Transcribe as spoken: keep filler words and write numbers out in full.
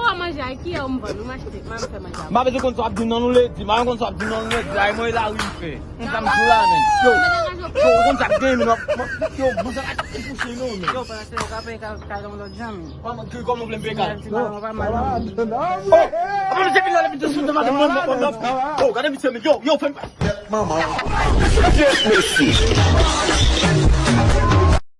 w a manje a, kiyè w m vann, ou m achte, m a fè manje a. M pa bezwen konn sa w ap di nan nou ledi, m pa konn sa w ap di nan nou ledi, ay mwen la wi m fè. Konn sa m di w la, men. Yo, yo, ou konn sa k gen, men w ap, yo, bon, sa pa t ap kouche, non, men. Yo, pandan se yo ka peye kay, kay la yon lòt jan, men. Kòman, ki, kòman w vle m peye kay? Ti madanm ou pa mal, non. Oh, apa nou te vin la, depi te sou te madanm mwen, mwen, mwen, mwen. Oh, gade misye, men, yo, yo, fè m. Manman. Kèt mesye.